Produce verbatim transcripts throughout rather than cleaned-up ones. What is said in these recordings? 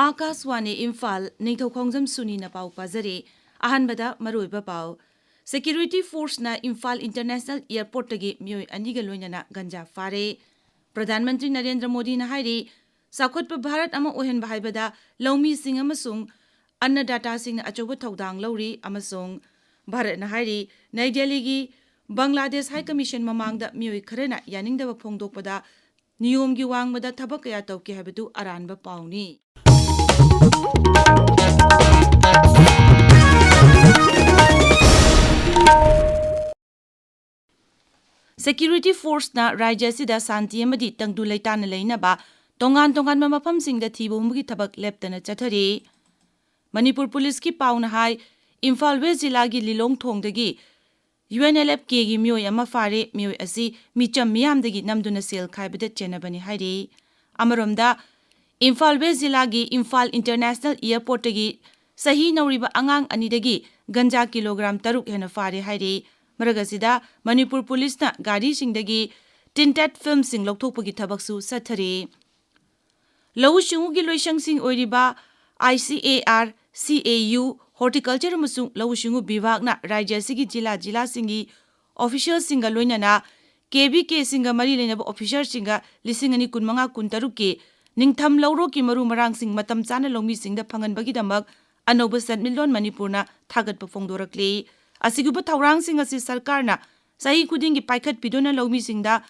ꯑꯥꯀꯥꯁꯋꯥꯅꯤ ꯏꯝꯐꯥꯜ, ꯅꯤꯡꯊꯧ ꯈꯣꯡꯖꯝ ꯁꯨꯅꯤꯅ ꯄꯥꯎ ꯄꯥꯖꯔꯤ꯫ ꯑꯍꯥꯟꯕꯗ ꯃꯔꯨꯑꯣꯏꯕ ꯄꯥꯎ꯫ Security Forceꯅ ꯏꯝꯐꯥꯜ International Airportꯇꯒꯤ ꯃꯤꯑꯣꯏ ꯑꯅꯤꯒ ꯂꯣꯏꯅꯅ ꯒꯟꯖꯥ ꯐꯥꯔꯦ꯫ ꯄ꯭ꯔꯙꯥꯟ ꯃꯟꯇ꯭ꯔꯤ ꯅꯔꯦꯟꯗ꯭ꯔ ꯃꯣꯗꯤꯅ ꯍꯥꯏꯔꯤ, ꯆꯥꯎꯈꯠꯄ ꯚꯥꯔꯠ ꯑꯃ ꯑꯣꯏꯍꯟꯕ ꯍꯥꯏꯕꯗ ꯂꯧꯃꯤꯁꯤꯡ ꯑꯃꯁꯨꯡ ꯑꯟꯅꯗꯥꯇꯥꯁꯤꯡꯅ ꯑꯆꯧꯕ ꯊꯧꯗꯥꯡ ꯂꯧꯔꯤ ꯑꯃꯁꯨꯡ ꯚꯥꯔꯠꯅ ꯍꯥꯏꯔꯤ, ꯅꯩ ꯗꯦꯜꯂꯤꯒꯤ ꯕꯪꯒ꯭ꯂꯥꯗꯦꯁ ꯍꯥꯏ ꯀꯃꯤꯁꯟ ꯃꯃꯥꯡꯗ ꯃꯤꯑꯣꯏ ꯈꯔꯅ ꯌꯥꯅꯤꯡꯗꯕ ꯐꯣꯡꯗꯣꯛꯄꯗ ꯅꯤꯌꯣꯝꯒꯤ ꯋꯥꯡꯃꯗ ꯊꯕꯛ ꯀꯌꯥ ꯇꯧꯈꯤ ꯍꯥꯏꯕꯗꯨ ꯑꯔꯥꯟꯕ ꯄꯥꯎꯅꯤ꯫ Security Forceꯅ ꯔꯥꯖ꯭ꯌ ꯑꯁꯤꯗ ꯁꯥꯟꯇꯤ ꯑꯃꯗꯤ ꯇꯪꯗꯨ ꯂꯩꯇꯥꯅ ꯂꯩꯅꯕ ꯇꯣꯉꯥꯟ ꯇꯣꯉꯥꯟꯕ ꯃꯐꯝꯁꯤꯡꯗ ꯊꯤꯕ ꯍꯨꯝꯕꯒꯤ ꯊꯕꯛ ꯂꯦꯞꯇꯅ ꯆꯠꯊꯔꯤ꯫ ꯃꯅꯤꯄꯨꯔ ꯄꯨꯂꯤꯁꯀꯤ ꯄꯥꯎꯅ ꯍꯥꯏ, ꯏꯝꯐꯥꯜ ꯋꯦꯁ ꯖꯤꯂꯥꯒꯤ ꯂꯤꯂꯣꯡ ꯊꯣꯡꯗꯒꯤ UNLFKꯒꯤ ꯃꯤꯑꯣꯏ ꯑꯃ ꯐꯥꯔꯦ꯫ ꯃꯤꯑꯣꯏ ꯑꯁꯤ ꯃꯤꯆꯝ ꯃꯤꯌꯥꯝꯗꯒꯤ ꯅꯝꯗꯨꯅ ꯁꯦꯜ ꯈꯥꯏꯕꯗ ꯆꯦꯟꯅꯕꯅꯤ ꯍꯥꯏꯔꯤ꯫ ꯑꯃꯔꯣꯝꯗ, ꯏꯝꯐꯥꯜ ꯋꯦꯁ ꯖꯤꯂꯥꯒꯤ ꯏꯝꯐꯥꯜ International Airportꯇꯒꯤ ꯆꯍꯤ ꯅꯧꯔꯤꯕ ꯑꯉꯥꯡ ꯑꯅꯤꯗꯒꯤ ꯒꯟꯖꯥ ꯀꯤꯂꯣꯒ꯭ꯔꯥꯝ ꯇꯔꯨꯛ ꯍꯦꯟꯅ ꯐꯥꯔꯦ ꯍꯥꯏꯔꯤ꯫ ꯃꯔꯛ ꯑꯁꯤꯗ, ꯃꯅꯤꯄꯨꯔ ꯄꯨꯂꯤꯁꯅ ꯒꯥꯔꯤꯁꯤꯡꯗꯒꯤ tinted filmꯁꯤꯡ ꯂꯧꯊꯣꯛꯄꯒꯤ ꯊꯕꯛꯁꯨ ꯆꯠꯊꯔꯤ꯫ ꯂꯧꯎ ꯁꯤꯡꯎꯒꯤ ꯂꯣꯏꯁꯪꯁꯤꯡ ꯑꯣꯏꯔꯤꯕ ICAR, CAU, Horticulture ꯑꯃꯁꯨꯡ ꯂꯧꯎ ꯁꯤꯡꯎ ꯕꯤꯚꯥꯒꯅ ꯔꯥꯖ꯭ꯌ ꯑꯁꯤꯒꯤ ꯖꯤꯂꯥ ꯖꯤꯂꯥꯁꯤꯡꯒꯤ officialꯁꯤꯡꯒ ꯂꯣꯏꯅꯅ KVKꯁꯤꯡꯒ ꯃꯔꯤ ꯂꯩꯅꯕ officerꯁꯤꯡꯒ ꯂꯤꯁꯤꯡ ꯑꯅꯤ ꯀꯨꯟꯃꯉꯥ ꯀꯨꯟꯇꯔꯨꯛꯀꯤ ꯅꯤꯡꯊꯝ ꯂꯧꯔꯣꯛꯀꯤ ꯃꯔꯨ ꯃꯔꯥꯡꯁꯤꯡ ꯃꯇꯝ ꯆꯥꯅ ꯂꯧꯃꯤꯁꯤꯡꯗ ꯐꯪꯍꯟꯕꯒꯤꯗꯃꯛ ꯑꯅꯧꯕ ꯁꯦꯟꯃꯤꯠꯂꯣꯟ ꯃꯅꯤꯄꯨꯔꯅ ꯊꯥꯒꯠꯄ ꯐꯣꯡꯗꯣꯔꯛꯂꯤ꯫ ꯑꯁꯤꯒꯨꯝꯕ ꯊꯧꯔꯥꯡꯁꯤꯡ ꯑꯁꯤ ꯁꯔꯀꯥꯔꯅ ꯆꯍꯤ ꯈꯨꯗꯤꯡꯒꯤ ꯄꯥꯏꯈꯠꯄꯤꯗꯨꯅ ꯂꯧꯃꯤꯁꯤꯡꯗ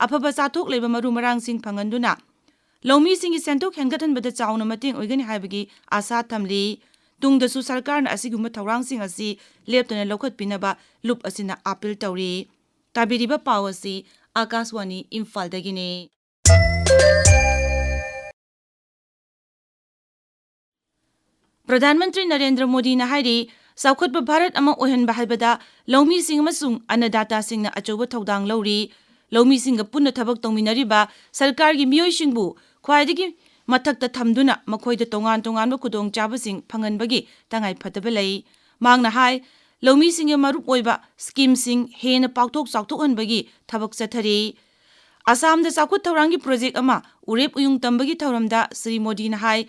ꯑꯐꯕ ꯆꯥꯊꯣꯛ ꯂꯩꯕ ꯃꯔꯨ ꯃꯔꯥꯡꯁꯤꯡ ꯐꯪꯍꯟꯗꯨꯅ ꯂꯧꯃꯤꯁꯤꯡꯒꯤ ꯁꯦꯟꯊꯣꯛ ꯍꯦꯟꯒꯠꯍꯟꯕꯗ ꯆꯥꯎꯅ ꯃꯇꯦꯡ ꯑꯣꯏꯒꯅꯤ ꯍꯥꯏꯕꯒꯤ ꯑꯥꯁꯥ ꯊꯝꯂꯤ꯫ ꯇꯨꯡꯗꯁꯨ ꯁꯔꯀꯥꯔꯅ ꯑꯁꯤꯒꯨꯝꯕ ꯊꯧꯔꯥꯡꯁꯤꯡ ꯑꯁꯤ ꯂꯦꯞꯇꯅ ꯂꯧꯈꯠꯄꯤꯅꯕ ꯂꯨꯞ ꯑꯁꯤꯅ ꯑꯥꯄꯤꯜ ꯇꯧꯔꯤ꯫ ꯇꯥꯕꯤꯔꯤꯕ ꯄꯥꯎ ꯑꯁꯤ ꯑꯥꯀꯥꯁꯋꯥꯅꯤ ꯏꯝꯐꯥꯜꯗꯒꯤꯅꯤ꯫ ꯄ꯭ꯔꯙꯥꯟ ꯃꯟꯇ꯭ꯔꯤ ꯅꯔꯦꯟꯗ꯭ꯔ ꯃꯣꯗꯤꯅ ꯍꯥꯏꯔꯤ, ꯆꯥꯎꯈꯠꯄ ꯚꯥꯔꯠ ꯑꯃ ꯑꯣꯏꯍꯟꯕ ꯍꯥꯏꯕꯗ ꯂꯧꯃꯤꯁꯤꯡ ꯑꯃꯁꯨꯡ ꯑꯟꯅꯗꯥꯇꯥꯁꯤꯡꯅ ꯑꯆꯧꯕ ꯊꯧꯗꯥꯡ ꯂꯧꯔꯤ꯫ ꯂꯧꯃꯤꯁꯤꯡꯒ ꯄꯨꯟꯅ ꯊꯕꯛ ꯇꯧꯃꯤꯟꯅꯔꯤꯕ ꯁꯔꯀꯥꯔꯒꯤ ꯃꯤꯑꯣꯏꯁꯤꯡꯕꯨ ꯈ꯭ꯋꯥꯏꯗꯒꯤ ꯃꯊꯛꯇ ꯊꯝꯗꯨꯅ ꯃꯈꯣꯏꯗ ꯇꯣꯉꯥꯟ ꯇꯣꯉꯥꯟꯕ ꯈꯨꯗꯣꯡꯆꯥꯕꯁꯤꯡ ꯐꯪꯍꯟꯕꯒꯤ ꯇꯉꯥꯏꯐꯗꯕ ꯂꯩ꯫ ꯃꯍꯥꯛꯅ ꯍꯥꯏ, ꯂꯧꯃꯤꯁꯤꯡꯒꯤ ꯃꯔꯨꯞ ꯑꯣꯏꯕ schemeꯁꯤꯡ ꯍꯦꯟꯅ ꯄꯥꯛꯊꯣꯛ ꯆꯥꯎꯊꯣꯛꯍꯟꯕꯒꯤ ꯊꯕꯛ ꯆꯠꯊꯔꯤ꯫ ꯑꯁꯥꯝꯗ ꯆꯥꯎꯈꯠ ꯊꯧꯔꯥꯡꯒꯤ project ꯑꯃ ꯎꯔꯦꯞ ꯎꯌꯨꯡ ꯇꯝꯕꯒꯤ ꯊꯧꯔꯝꯗ ꯁ꯭ꯔꯤ ꯃꯣꯗꯤꯅ ꯍꯥꯏ,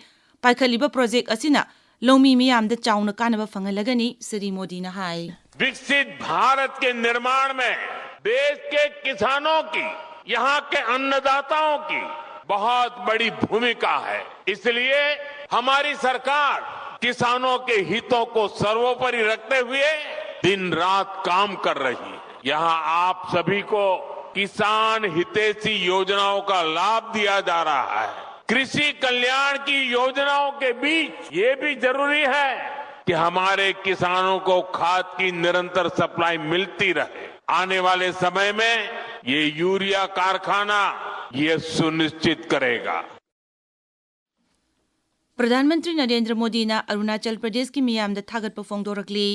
ꯄꯥꯏꯈꯠꯂꯤꯕ ꯄ꯭ꯔꯣꯖꯦꯛ ꯑꯁꯤꯅ ꯂꯧꯃꯤ ꯃꯤꯌꯥꯝꯗ ꯆꯥꯎꯅ ꯀꯥꯟꯅꯕ ꯐꯪꯍꯜꯂꯒꯅꯤ, ꯁ꯭ꯔꯤ ꯃꯣꯗꯤꯅ ꯍꯥꯏ꯫ विकसित भारत के निर्माण में देश के किसानों की यहाँ के अन्नदाताओं की बहुत बड़ी भूमिका है। इसलिए हमारी सरकार किसानों के हितों को सर्वोपरि रखते हुए दिन रात काम कर रही है। यहाँ आप सभी को किसान हितैषी योजनाओं का लाभ दिया जा रहा है। कृषि कल्याण की योजनाओं के बीच ये भी जरूरी है कि हमारे किसानों को खाद की निरंतर सप्लाई मिलती रहे। आने वाले समय में ये यूरिया कारखाना ये सुनिश्चित करेगा। ꯄ꯭ꯔꯙꯥꯟ ꯃꯟꯇ꯭ꯔꯤ ꯅꯔꯦꯟꯗ꯭ꯔ ꯃꯣꯗꯤꯅ ꯑꯔꯨꯅꯥꯆꯜ ꯄ꯭ꯔꯗꯦꯁꯀꯤ ꯃꯤꯌꯥꯝꯗ ꯊꯥꯒꯠꯄ ꯐꯣꯡꯗꯣꯔꯛꯂꯤ꯫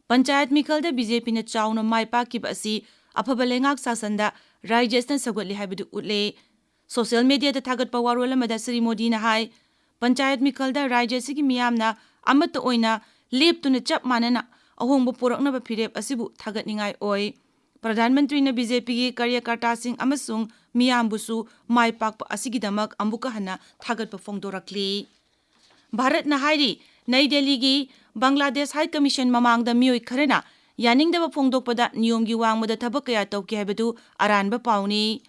ꯄꯟꯆꯥꯌꯠ ꯃꯤꯈꯜꯗ ꯕꯤ ꯖꯦ ꯄꯤꯅ ꯆꯥꯎꯅ ꯃꯥꯏ ꯄꯥꯛꯈꯤꯕ ꯑꯁꯤ ꯑꯐꯕ ꯂꯩꯉꯥꯛ ꯁꯥꯁꯟꯗ ꯔꯥꯏꯖ꯭ꯌꯁꯅ ꯁꯧꯒꯠꯂꯤ ꯍꯥꯏꯕꯗꯨ ꯎꯠꯂꯦ꯫ ꯁꯣꯁꯤꯌꯦꯜ ꯃꯤꯗꯤꯌꯥꯗ ꯊꯥꯒꯠꯄ ꯋꯥꯔꯣꯜ ꯑꯃꯗ ꯁ꯭ꯔꯤ ꯃꯣꯗꯤꯅ ꯍꯥꯏ, ꯄꯟꯆꯥꯌꯠ ꯃꯤꯈꯜꯗ ꯔꯥꯏꯖ꯭ꯌ ꯑꯁꯤꯒꯤ ꯃꯤꯌꯥꯝꯅ ꯑꯃꯠꯇ ꯑꯣꯏꯅ ꯂꯦꯞꯇꯨꯅ ꯆꯞ ꯃꯥꯟꯅꯅ ꯑꯍꯣꯡꯕ ꯄꯨꯔꯛꯅꯕ ꯐꯤꯔꯦꯞ ꯑꯁꯤꯕꯨ ꯊꯥꯒꯠꯅꯤꯡꯉꯥꯏ ꯑꯣꯏ꯫ ꯄ꯭ꯔꯙꯥꯟ ꯃꯟꯇ꯭ꯔꯤꯅ ꯕꯤ ꯖꯦ ꯄꯤꯒꯤ ꯀꯥꯔꯌꯀꯔꯇꯥꯁꯤꯡ ꯑꯃꯁꯨꯡ ꯃꯤꯌꯥꯝꯕꯨꯁꯨ ꯃꯥꯏ ꯄꯥꯛꯄ ꯑꯁꯤꯒꯤꯗꯃꯛ ꯑꯃꯨꯛꯀ ꯍꯟꯅ ꯊꯥꯒꯠꯄ ꯐꯣꯡꯗꯣꯔꯛꯂꯤ꯫ ꯚꯥꯔꯠꯅ ꯍꯥꯏꯔꯤ, ꯅꯩ ꯗꯦꯜꯂꯤꯒꯤ ꯕꯪꯒ꯭ꯂꯥꯗꯦꯁ ꯍꯥꯏ ꯀꯃꯤꯁꯟ ꯃꯃꯥꯡꯗ ꯃꯤꯑꯣꯏ ꯈꯔꯅ ꯌꯥꯅꯤꯡꯗꯕ ꯐꯣꯡꯗꯣꯛꯄꯗ ꯅꯤꯌꯣꯝꯒꯤ ꯋꯥꯡꯃꯗ ꯊꯕꯛ ꯀꯌꯥ ꯇꯧꯈꯤ ꯍꯥꯏꯕꯗꯨ ꯑꯔꯥꯟꯕ ꯄꯥꯎꯅꯤ꯫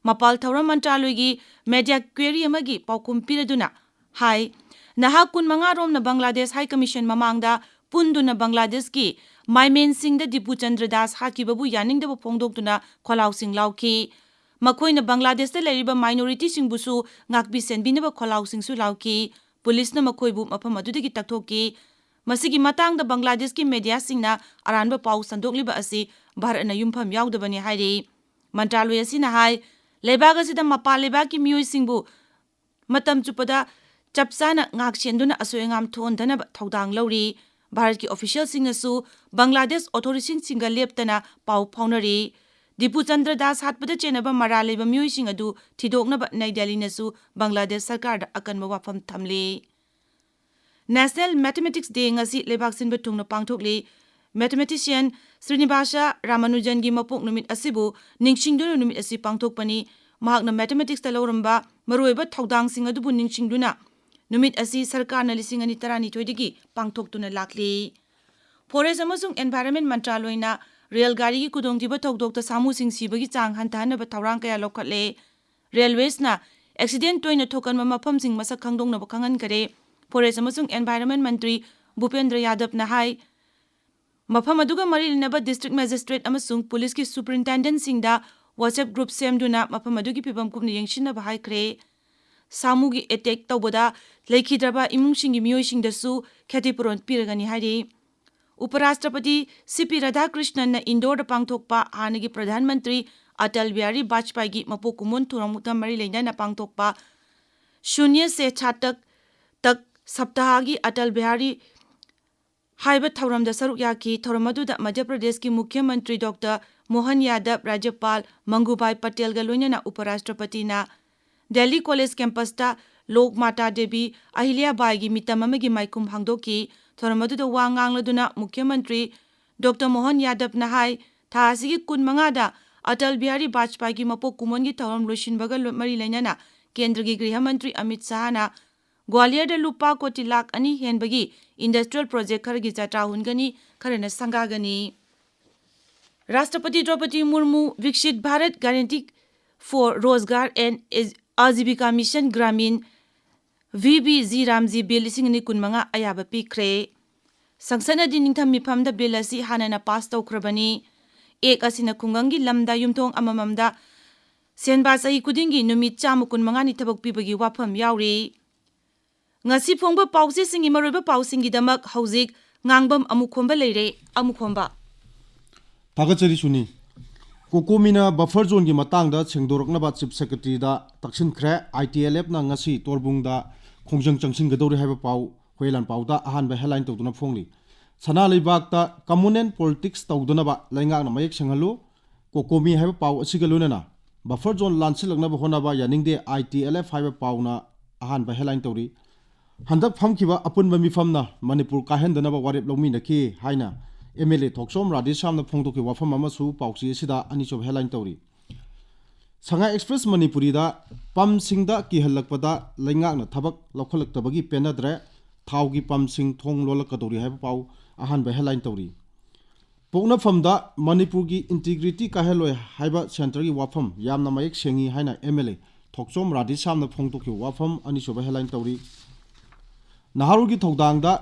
ꯃꯄꯥꯜ ꯊꯧꯔꯝ ꯃꯟꯇ꯭ꯔꯥꯂꯣꯏꯒꯤ ꯃꯦꯗꯤꯌꯥ ꯀ꯭ꯋꯦꯔꯤ ꯑꯃꯒꯤ ꯄꯥꯎꯈꯨꯝ ꯄꯤꯔꯗꯨꯅ ꯍꯥꯏ, ꯅꯍꯥꯛ ꯀꯨꯟꯃꯉꯥ ꯔꯣꯝꯅ ꯕꯪꯒ꯭ꯂꯥꯗꯦꯁ ꯍꯥꯏ ꯀꯃꯤꯁꯟ ꯃꯃꯥꯡꯗ ꯄꯨꯟꯗꯨꯅ ꯕꯪꯒ꯭ꯂꯥꯗꯦꯁꯀꯤ ꯃꯥꯏꯃꯦꯟꯁꯤꯡꯗ ꯗꯤꯄꯨ ꯆꯟꯗ꯭ꯔ ꯗꯥꯁ ꯍꯥꯠꯈꯤꯕꯕꯨ ꯌꯥꯅꯤꯡꯗꯕ ꯐꯣꯡꯗꯣꯛꯇꯨꯅ ꯈꯣꯜꯂꯥꯎꯁꯤꯡ ꯂꯥꯎꯈꯤ꯫ ꯃꯈꯣꯏꯅ ꯕꯪꯒ꯭ꯂꯥꯗꯦꯁꯇ ꯂꯩꯔꯤꯕ ꯃꯥꯏꯅꯣꯔꯤꯇꯤꯁꯤꯡꯕꯨꯁꯨ ꯉꯥꯛꯄꯤ ꯁꯦꯟꯕꯤꯅꯕ ꯈꯣꯜꯂꯥꯎꯁꯤꯡꯁꯨ ꯂꯥꯎꯈꯤ꯫ ꯄꯨꯂꯤꯁꯅ ꯃꯈꯣꯏꯕꯨ ꯃꯐꯝ ꯑꯗꯨꯗꯒꯤ ꯇꯛꯊꯣꯛꯈꯤ꯫ ꯃꯁꯤꯒꯤ ꯃꯇꯥꯡꯗ ꯕꯪꯒ꯭ꯂꯥꯗꯦꯁꯀꯤ ꯃꯦꯗꯤꯌꯥꯁꯤꯡꯅ ꯑꯔꯥꯟꯕ ꯄꯥꯎ ꯁꯟꯗꯣꯛꯂꯤꯕ ꯑꯁꯤ ꯚꯥꯔꯠꯅ ꯌꯨꯝꯐꯝ ꯌꯥꯎꯗꯕꯅꯤ ꯍꯥꯏꯔꯤ꯫ ꯃꯟꯇ꯭ꯔꯥꯂꯣꯏ ꯑꯁꯤꯅ ꯍꯥꯏ, ꯂꯩꯕꯥꯛ ꯑꯁꯤꯗ ꯃꯄꯥꯟ ꯂꯩꯕꯥꯛꯀꯤ ꯃꯤꯑꯣꯏꯁꯤꯡꯕꯨ ꯃꯇꯝ ꯆꯨꯞꯄꯗ ꯆꯞ ꯆꯥꯅ ꯉꯥꯛꯁꯦꯟꯗꯨꯅ ꯑꯁꯣꯏ ꯑꯉꯥꯝ ꯊꯣꯛꯍꯟꯗꯅꯕ ꯊꯧꯗꯥꯡ ꯂꯧꯔꯤ꯫ ꯚꯥꯔꯠꯀꯤ ꯑꯣꯐꯤꯁꯤꯌꯦꯜꯁꯤꯡꯅꯁꯨ ꯕꯪꯒ꯭ꯂꯥꯗꯦꯁ ꯑꯣꯊꯣꯔꯤꯇꯤꯁꯤꯡꯒ ꯂꯦꯞꯇꯅ ꯄꯥꯎ ꯐꯥꯎꯅꯔꯤ꯫ ꯗꯤꯄꯨ ꯆꯟꯗ꯭ꯔ ꯗꯥꯁ ꯍꯥꯠꯄꯗ ꯆꯦꯟꯅꯕ ꯃꯔꯥꯜ ꯂꯩꯕ ꯃꯤꯑꯣꯏꯁꯤꯡ ꯑꯗꯨ ꯊꯤꯗꯣꯛꯅꯕ ꯅꯩ ꯗꯦꯜꯂꯤꯅꯁꯨ ꯕꯪꯒ꯭ꯂꯥꯗꯦꯁ ꯁꯔꯀꯥꯔꯗ ꯑꯀꯟꯕ ꯋꯥꯐꯝ ꯊꯝꯂꯤ꯫ National Mathematics Day ꯉꯁꯤ ꯂꯩꯕꯥꯛ ꯁꯤꯟꯕ ꯊꯨꯡꯅ ꯄꯥꯡꯊꯣꯛꯂꯤ꯫ Mathematician ꯁ꯭ꯔꯤꯅꯤꯕꯥꯁ ꯔꯥꯃꯥꯅꯨꯖꯟꯒꯤ ꯃꯄꯣꯛ ꯅꯨꯃꯤꯠ ꯑꯁꯤꯕꯨ ꯅꯤꯡꯁꯤꯡꯗꯨꯅ ꯅꯨꯃꯤꯠ ꯑꯁꯤ ꯄꯥꯡꯊꯣꯛꯄꯅꯤ꯫ ꯃꯍꯥꯛꯅ mathematicsꯇ ꯂꯧꯔꯝꯕ ꯃꯔꯨꯑꯣꯏꯕ ꯊꯧꯗꯥꯡꯁꯤꯡ ꯑꯗꯨꯕꯨ ꯅꯤꯡꯁꯤꯡꯗꯨꯅ ꯅꯨꯃꯤꯠ ꯑꯁꯤ ꯁꯔꯀꯥꯔꯅ ꯂꯤꯁꯤꯡ ꯑꯅꯤ ꯇꯔꯥꯅꯤꯊꯣꯏꯗꯒꯤ ꯄꯥꯡꯊꯣꯛꯇꯨꯅ ꯂꯥꯛꯂꯤ꯫ ꯐꯣꯔꯦꯁ ꯑꯃꯁꯨꯡ ꯑꯦꯟꯚꯥꯏꯔꯟꯃꯦꯟ ꯃꯟꯇ꯭ꯔꯥꯂꯣꯏꯅ ꯔꯦꯜ ꯒꯥꯔꯤꯒꯤ ꯈꯨꯗꯣꯡꯊꯤꯕ ꯊꯧꯗꯣꯛꯇ ꯁꯥꯃꯨꯁꯤꯡ ꯁꯤꯕꯒꯤ ꯆꯥꯡ ꯍꯟꯊꯍꯟꯅꯕ ꯊꯧꯔꯥꯡ ꯀꯌꯥ ꯂꯧꯈꯠꯂꯦ꯫ ꯔꯦꯜꯋꯦꯁꯅ ꯑꯦꯛꯁꯤꯗꯦꯟ ꯇꯣꯏꯅ ꯊꯣꯛꯀꯟꯕ ꯃꯐꯝꯁꯤꯡ ꯃꯁꯛ ꯈꯪꯗꯣꯛꯅꯕ ꯈꯪꯍꯟꯈꯔꯦ꯫ ꯐꯣꯔꯦꯁ ꯑꯃꯁꯨꯡ ꯑꯦꯟꯚꯥꯏꯔꯟꯃꯦꯟ ꯃꯟꯇ꯭ꯔꯤ ꯚꯨꯄꯦꯟꯗ꯭ꯔ ꯌꯥꯗꯕꯅ ꯍꯥꯏ, ꯃꯐꯝ ꯑꯗꯨꯒ ꯃꯔꯤ ꯂꯩꯅꯕ ꯗꯤꯁꯇ꯭ꯔꯤꯛ ꯃꯦꯖꯤꯁꯇ꯭ꯔꯦꯠ ꯑꯃꯁꯨꯡ ꯄꯨꯂꯤꯁꯀꯤ ꯁꯨꯄꯔꯤꯟꯇꯦꯟꯗꯦꯟꯠꯁꯤꯡꯗ WhatsApp ꯒ꯭ꯔꯨꯞ ꯁꯦꯝꯗꯨꯅ ꯃꯐꯝ ꯑꯗꯨꯒꯤ ꯐꯤꯕꯝ ꯀꯨꯞꯅ ꯌꯦꯡꯁꯤꯟꯅꯕ ꯍꯥꯏꯈ꯭ꯔꯦ꯫ ꯁꯥꯃꯨꯒꯤ ꯑꯦꯇꯦꯛ ꯇꯧꯕꯗ ꯂꯩꯈꯤꯗ꯭ꯔꯕ ꯏꯃꯨꯡꯁꯤꯡꯒꯤ ꯃꯤꯑꯣꯏꯁꯤꯡꯗꯁꯨ ꯈꯦꯇꯤꯄꯨꯔꯣꯟ ꯄꯤꯔꯒꯅꯤ ꯍꯥꯏꯔꯤ꯫ ꯎꯄꯔꯥꯁꯇ꯭ꯔꯄꯇꯤ ꯁꯤ ꯄꯤ ꯔꯥꯙꯥꯀ꯭ꯔꯤꯁꯅꯟꯅ ꯏꯟꯗꯣꯔꯗ ꯄꯥꯡꯊꯣꯛꯄ ꯍꯥꯟꯅꯒꯤ ꯄ꯭ꯔꯙꯥꯟ ꯃꯟꯇ꯭ꯔꯤ ꯑꯇꯜ ꯕꯤꯍꯥꯔꯤ ꯕꯥꯖꯄꯥꯏꯒꯤ ꯃꯄꯣꯛ ꯀꯨꯝꯑꯣꯟ ꯊꯧꯔꯝꯒ ꯃꯔꯤ ꯂꯩꯅꯅ ꯄꯥꯡꯊꯣꯛꯄ ꯁꯨꯟꯌ ꯁꯦ ꯆꯥꯇꯛ ꯇꯛ ꯁꯞꯇꯥꯍꯒꯤ ꯑꯇꯜ ꯕꯤꯍꯥꯔꯤ ꯍꯥꯏꯕ ꯊꯧꯔꯝꯗ ꯁꯔꯨꯛ ꯌꯥꯈꯤ꯫ ꯊꯧꯔꯝ ꯑꯗꯨꯗ ꯃꯙ꯭ꯌ ꯄ꯭ꯔꯗꯦꯁꯀꯤ ꯃꯨꯈ꯭ꯌ ꯃꯟꯇ꯭ꯔꯤ ꯗꯣꯛꯇꯔ ꯃꯣꯍꯟ ꯌꯥꯗꯕ, ꯔꯥꯖ꯭ꯌꯄꯥꯜ ꯃꯪꯒꯨꯕꯥꯏ ꯄꯇꯦꯜꯒ ꯂꯣꯏꯅꯅ ꯎꯄꯔꯥꯁꯇ꯭ꯔꯄꯇꯤꯅ ꯗꯦꯜꯂꯤ ꯀꯣꯂꯦꯖ ꯀꯦꯝꯄꯁꯇ ꯂꯣꯛ ꯃꯥꯇꯥ ꯗꯦꯕꯤ ꯑꯍꯤꯂ꯭ꯌꯥꯕꯥꯏꯒꯤ ꯃꯤꯇꯝ ꯑꯃꯒꯤ ꯃꯥꯏꯈꯨꯝ ꯍꯥꯡꯗꯣꯛꯈꯤ꯫ ꯊꯧꯔꯝ ꯑꯗꯨꯗ ꯋꯥ ꯉꯥꯡꯂꯗꯨꯅ ꯃꯨꯈ꯭ꯌ ꯃꯟꯇ꯭ꯔꯤ ꯗꯣꯛꯇꯔ ꯃꯣꯍꯟ ꯌꯥꯗꯕꯅ ꯍꯥꯏ, ꯊꯥ ꯑꯁꯤꯒꯤ ꯀꯨꯟꯃꯉꯥꯗ ꯑꯇꯜ ꯕꯤꯍꯥꯔꯤ ꯕꯥꯖꯄꯥꯏꯒꯤ ꯃꯄꯣꯛ ꯀꯨꯝꯑꯣꯟꯒꯤ ꯊꯧꯔꯝ ꯂꯣꯏꯁꯤꯟꯕꯒ ꯂꯣ-, ꯃꯔꯤ ꯂꯩꯅꯅ ꯀꯦꯟꯗ꯭ꯔꯒꯤ ꯒ꯭ꯔꯤꯍ ꯃꯟꯇ꯭ꯔꯤ ꯑꯃꯤꯠ ꯁꯥꯍꯅ ꯒ꯭ꯋꯥꯂꯤꯌꯔꯗ ꯂꯨꯄꯥ ꯀꯣꯇꯤ ꯂꯥꯈ ꯑꯅꯤ ꯍꯦꯟꯕꯒꯤ ꯏꯟꯗꯁꯇ꯭ꯔꯤꯌꯦꯜ ꯄ꯭ꯔꯣꯖꯦꯛ ꯈꯔꯒꯤ ꯖꯇ꯭ꯔꯥ ꯍꯨꯟꯒꯅꯤ, ꯈꯔꯅ ꯁꯪꯒꯥꯒꯅꯤ꯫ ꯔꯥꯁꯇ꯭ꯔꯄꯇꯤ ꯗ꯭ꯔꯧꯄꯗꯤ ꯃꯨꯔꯃꯨ ꯕꯤꯛꯁꯤꯠ Bharat Guarantee for Rozgar and Ajibika Mission Gramin, V B G RAM G bill ꯂꯤꯁꯤꯡ ꯑꯅꯤ ꯀꯨꯟꯃꯉꯥ ꯑꯌꯥꯕ ꯄꯤꯈ꯭ꯔꯦ꯫ ꯁꯪꯁꯠꯅꯗꯤ ꯅꯤꯡꯊꯝ ꯃꯤꯐꯝꯗ ꯕꯤꯜ ꯑꯁꯤ ꯍꯥꯟꯅꯅ ꯄꯥꯁ ꯇꯧꯈ꯭ꯔꯕꯅꯤ꯫ ꯑꯦꯛ ꯑꯁꯤꯅ ꯈꯨꯡꯒꯪꯒꯤ ꯂꯝꯗ ꯌꯨꯝꯊꯣꯡ ꯑꯃꯃꯝꯗ ꯁꯦꯟꯕꯥ ꯆꯍꯤ ꯈꯨꯗꯤꯡꯒꯤ ꯅꯨꯃꯤꯠ ꯆꯥꯝꯃ ꯀꯨꯟꯃꯉꯥꯅꯤ ꯊꯕꯛ ꯄꯤꯕꯒꯤ ꯋꯥꯐꯝ ꯌꯥꯎꯔꯤ꯫ ꯉꯁꯤ ꯐꯣꯡꯕ ꯄꯥꯎꯆꯦꯁꯤꯡꯒꯤ ꯃꯔꯨꯑꯣꯏꯕ ꯄꯥꯎꯁꯤꯡꯒꯤꯗꯃꯛ ꯍꯧꯖꯤꯛ ꯉꯥꯡꯕꯝ ꯑꯃꯨꯈꯣꯝꯕ ꯂꯩꯔꯦ꯫ ꯑꯃꯨꯈꯣꯝꯕ꯫ ꯊꯥꯒꯠꯆꯔꯤ ꯁꯨꯅꯤ꯫ ꯀꯣꯀꯣꯃꯤꯅ ꯕꯐꯔ ꯖꯣꯟꯒꯤ ꯃꯇꯥꯡꯗ ꯁꯦꯡꯗꯣꯔꯛꯅꯕ ꯆꯤꯐ ꯁꯦꯀ꯭ꯔꯦꯇꯔꯤꯗ ꯇꯛꯁꯤꯟꯈ꯭ꯔꯦ꯫ ITLFꯅ ꯉꯁꯤ ꯇꯣꯔꯕꯨꯡꯗ ꯈꯣꯡꯖꯪ ꯆꯪꯁꯤꯟꯒꯗꯧꯔꯤ ꯍꯥꯏꯕ ꯄꯥꯎ ꯍꯨꯌꯦꯟ ꯂꯥꯟꯄꯥꯎꯗ ꯑꯍꯥꯟꯕ headline ꯇꯧꯗꯨꯅ ꯐꯣꯡꯂꯤ꯫ ꯁꯅꯥ ꯂꯩꯕꯥꯛꯇ communal politics ꯇꯧꯗꯅꯕ ꯂꯩꯉꯥꯛꯅ ꯃꯌꯦꯛ ꯁꯦꯡꯍꯜꯂꯨ꯫ ꯀꯣꯀꯣꯃꯤ ꯍꯥꯏꯕ ꯄꯥꯎ ꯑꯁꯤꯒ ꯂꯣꯏꯅꯅ ꯕꯐꯔ ꯖꯣꯟ ꯂꯥꯟꯁꯤꯜꯂꯛꯅꯕ ꯍꯣꯠꯅꯕ ꯌꯥꯅꯤꯡꯗꯦ, ITLF ꯍꯥꯏꯕ ꯄꯥꯎꯅ ꯑꯍꯥꯟꯕ headline ꯇꯧꯔꯤ꯫ ꯍꯟꯗꯛ ꯐꯝꯈꯤꯕ ꯑꯄꯨꯟꯕ ꯃꯤꯐꯝꯅ ꯃꯅꯤꯄꯨꯔ ꯀꯥꯏꯍꯟꯗꯅꯕ ꯋꯥꯔꯦꯞ ꯂꯧꯃꯤꯟꯅꯈꯤ ꯍꯥꯏꯅ MLA ꯊꯣꯛꯆꯣꯝ ꯔꯥꯙꯦꯁ꯭ꯌꯥꯝꯅ ꯐꯣꯡꯗꯣꯛꯈꯤꯕ ꯋꯥꯐꯝ ꯑꯃꯁꯨ ꯄꯥꯎꯆꯦ ꯑꯁꯤꯗ ꯑꯅꯤꯁꯨꯕ headline ꯇꯧꯔꯤ꯫ ꯁꯉꯥꯏ ꯑꯦꯛꯁꯄ꯭ꯔꯦꯁ ꯃꯅꯤꯄꯨꯔꯤꯗ ꯄꯝꯁꯤꯡꯗ ꯀꯤꯍꯜꯂꯛꯄꯗ ꯂꯩꯉꯥꯛꯅ ꯊꯕꯛ ꯂꯧꯈꯠꯂꯛꯇꯕꯒꯤ ꯄꯦꯟꯅꯗ꯭ꯔꯦ, ꯊꯥꯎꯒꯤ ꯄꯝꯁꯤꯡ ꯊꯣꯡ ꯂꯣꯜꯂꯛꯀꯗꯧꯔꯤ ꯍꯥꯏꯕ ꯄꯥꯎ ꯑꯍꯥꯟꯕ ꯍꯦꯗꯂꯥꯏꯟ ꯇꯧꯔꯤ꯫ ꯄꯣꯛꯅꯐꯝꯗ ꯃꯅꯤꯄꯨꯔꯒꯤ ꯏꯟꯇꯤꯒ꯭ꯔꯤꯇꯤ ꯀꯥꯏꯍꯜꯂꯣꯏ ꯍꯥꯏꯕ ꯁꯦꯟꯇꯔꯒꯤ ꯋꯥꯐꯝ ꯌꯥꯝꯅ ꯃꯌꯦꯛ ꯁꯦꯡꯉꯤ ꯍꯥꯏꯅ ꯑꯦꯝ ꯑꯦꯜ ꯑꯦ ꯊꯣꯛꯆꯣꯝ ꯔꯥꯙꯦꯁ꯭ꯌꯥꯝꯅ ꯐꯣꯡꯗꯣꯛꯈꯤꯕ ꯋꯥꯐꯝ ꯑꯅꯤꯁꯨꯕ ꯍꯦꯗꯂꯥꯏꯟ ꯇꯧꯔꯤ꯫ ꯅꯍꯥꯔꯣꯜꯒꯤ ꯊꯧꯗꯥꯡꯗ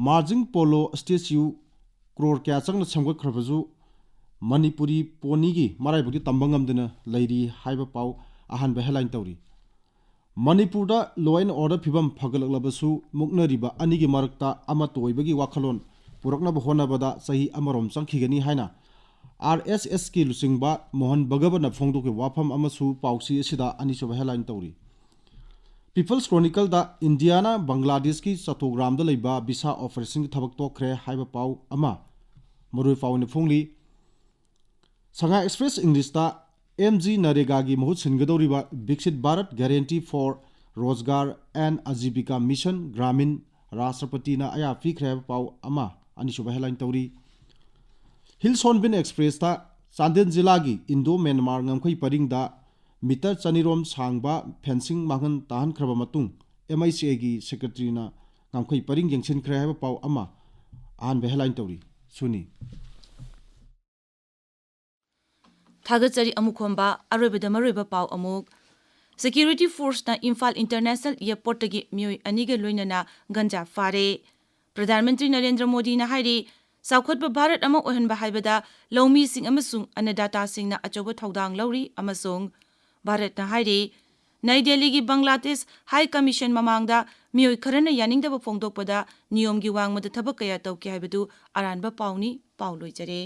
ꯃꯥꯔꯖꯤꯡ ꯄꯣꯂꯣ ꯁ꯭ꯇꯦꯆꯨ ꯀ꯭ꯔꯣꯔ ꯀꯌꯥ ꯆꯪꯅ ꯁꯦꯝꯒꯠꯈ꯭ꯔꯕꯁꯨ ꯃꯅꯤꯄꯨꯔꯤ ꯄꯣꯅꯤꯒꯤ ꯃꯔꯥꯏꯕꯛꯇꯤ ꯇꯝꯕ ꯉꯝꯗꯅ ꯂꯩꯔꯤ ꯍꯥꯏꯕ ꯄꯥꯎ ꯑꯍꯥꯟꯕ ꯍꯦꯗꯂꯥꯏꯟ ꯇꯧꯔꯤ꯫ ꯃꯅꯤꯄꯨꯔꯗ law and order ꯐꯤꯕꯝ ꯐꯒꯠꯂꯛꯂꯕꯁꯨ ꯃꯨꯛꯅꯔꯤꯕ ꯑꯅꯤꯒꯤ ꯃꯔꯛꯇ ꯑꯃꯠꯇ ꯑꯣꯏꯕꯒꯤ ꯋꯥꯈꯜꯂꯣꯟ ꯄꯨꯔꯛꯅꯕ ꯍꯣꯠꯅꯕꯗ ꯆꯍꯤ ꯑꯃꯔꯣꯝ ꯆꯪꯈꯤꯒꯅꯤ ꯍꯥꯏꯅ ꯑꯥꯔ ꯑꯦꯁ ꯑꯦꯁꯀꯤ ꯂꯨꯆꯤꯡꯕ ꯃꯣꯍꯟ ꯚꯒꯕꯠꯅ ꯐꯣꯡꯗꯣꯛꯈꯤꯕ ꯋꯥꯐꯝ ꯑꯃꯁꯨ ꯄꯥꯎꯆꯦ ꯑꯁꯤꯗ ꯑꯅꯤꯁꯨꯕ ꯍꯦꯗꯂꯥꯏꯟ ꯇꯧꯔꯤ꯫ ꯄꯤꯄꯜꯁ ꯀ꯭ꯔꯣꯅꯤꯀꯜꯗ ꯏꯟꯗꯤꯌꯥꯅ ꯕꯪꯒ꯭ꯂꯥꯗꯦꯁꯀꯤ ꯆꯇꯣꯒ꯭ꯔꯥꯝꯗ ꯂꯩꯕ ꯚꯤꯁꯥ ꯑꯣꯄꯔꯦꯁꯟꯒꯤ ꯊꯕꯛ ꯇꯣꯛꯈ꯭ꯔꯦ ꯍꯥꯏꯕ ꯄꯥꯎ ꯑꯃ ꯃꯔꯨꯑꯣꯏ ꯄꯥꯎ ꯑꯣꯏꯅ ꯐꯣꯡꯂꯤ꯫ ꯁꯉꯥꯏ ꯑꯦꯛꯁꯄ꯭ꯔꯦꯁ ꯏꯪꯂꯤꯁꯇ ꯑꯦꯝ ꯖꯤ ꯅꯔꯦꯒꯥꯒꯤ ꯃꯍꯨꯠ ꯁꯤꯟꯒꯗꯧꯔꯤꯕ Viksit Bharat guarantee for Rozgar and Ajeevika mission Gramin ꯔꯥꯁꯇ꯭ꯔꯄꯇꯤꯅ ꯑꯌꯥ ꯄꯤꯈ꯭ꯔꯦ ꯍꯥꯏꯕ ꯄꯥꯎ ꯑꯃ ꯑꯅꯤꯁꯨꯕ ꯍꯦꯗꯂꯥꯏꯟ ꯇꯧꯔꯤ꯫ ꯍꯤꯜꯁ ꯍꯣꯔꯟꯕꯤꯜ ꯑꯦꯛꯁꯄ꯭ꯔꯦꯁꯇ ꯆꯥꯟꯗꯦꯜ ꯖꯤꯂꯥꯒꯤ ꯏꯟꯗꯣ ꯃ꯭ꯌꯥꯟꯃꯥꯔ ꯉꯝꯈꯩ ꯄꯔꯤꯡꯗ ꯃꯤꯇꯔ ꯆꯅꯤꯔꯣꯝ ꯁꯥꯡꯕ ꯐꯦꯟꯁꯤꯡ ꯃꯥꯡꯍꯟ ꯇꯥꯍꯟꯈ꯭ꯔꯕ ꯃꯇꯨꯡ ꯑꯦꯝ ꯑꯥꯏ ꯁꯤ ꯑꯦꯒꯤ ꯁꯦꯀ꯭ꯔꯦꯇꯔꯤꯅ ꯉꯝꯈꯩ ꯄꯔꯤꯡ ꯌꯦꯡꯁꯤꯟꯈ꯭ꯔꯦ ꯍꯥꯏꯕ ꯄꯥꯎ ꯑꯃ ꯑꯍꯥꯟꯕ ꯍꯦꯗꯂꯥꯏꯟ ꯇꯧꯔꯤ꯫ ꯁꯨꯅꯤ꯫ ꯊꯥꯒꯠꯆꯔꯤ ꯑꯃꯨꯈꯣꯝꯕ꯫ ꯑꯔꯣꯏꯕꯗ ꯃꯔꯨꯑꯣꯏꯕ ꯄꯥꯎ ꯑꯃꯨꯛ꯫ ꯁꯦꯀ꯭ꯌꯨꯔꯤꯇꯤ ꯐꯣꯔꯁꯅ ꯏꯝꯐꯥꯜ ꯏꯟꯇꯔꯅꯦꯁꯅꯦꯜ ꯑꯦꯌꯔꯄꯣꯔꯠꯇꯒꯤ ꯃꯤꯑꯣꯏ ꯑꯅꯤꯒ ꯂꯣꯏꯅꯅ ꯒꯟꯖꯥ ꯐꯥꯔꯦ꯫ ꯄ꯭ꯔꯙꯥꯟ ꯃꯟꯇ꯭ꯔꯤ ꯅꯔꯦꯟꯗ꯭ꯔ ꯃꯣꯗꯤꯅ ꯍꯥꯏꯔꯤ, ꯆꯥꯎꯈꯠꯄ ꯚꯥꯔꯠ ꯑꯃ ꯑꯣꯏꯍꯟꯕ ꯍꯥꯏꯕꯗ ꯂꯧꯃꯤꯁꯤꯡ ꯑꯃꯁꯨꯡ ꯑꯟꯅꯗꯥꯇꯥꯁꯤꯡꯅ ꯑꯆꯧꯕ ꯊꯧꯗꯥꯡ ꯂꯧꯔꯤ ꯑꯃꯁꯨꯡ ꯚꯥꯔꯠꯅ ꯍꯥꯏꯔꯤ, ꯅꯩ ꯗꯦꯜꯂꯤꯒꯤ ꯕꯪꯒ꯭ꯂꯥꯗꯦꯁ ꯍꯥꯏ ꯀꯃꯤꯁꯟ ꯃꯃꯥꯡꯗ ꯃꯤꯑꯣꯏ ꯈꯔꯅ ꯌꯥꯅꯤꯡꯗꯕ ꯐꯣꯡꯗꯣꯛꯄꯗ ꯅꯤꯌꯣꯝꯒꯤ ꯋꯥꯡꯃꯗ ꯊꯕꯛ ꯀꯌꯥ ꯇꯧꯈꯤ ꯍꯥꯏꯕꯗꯨ ꯑꯔꯥꯟꯕ ꯄꯥꯎꯅꯤ꯫ ꯄꯥꯎ ꯂꯣꯏꯖꯔꯦ꯫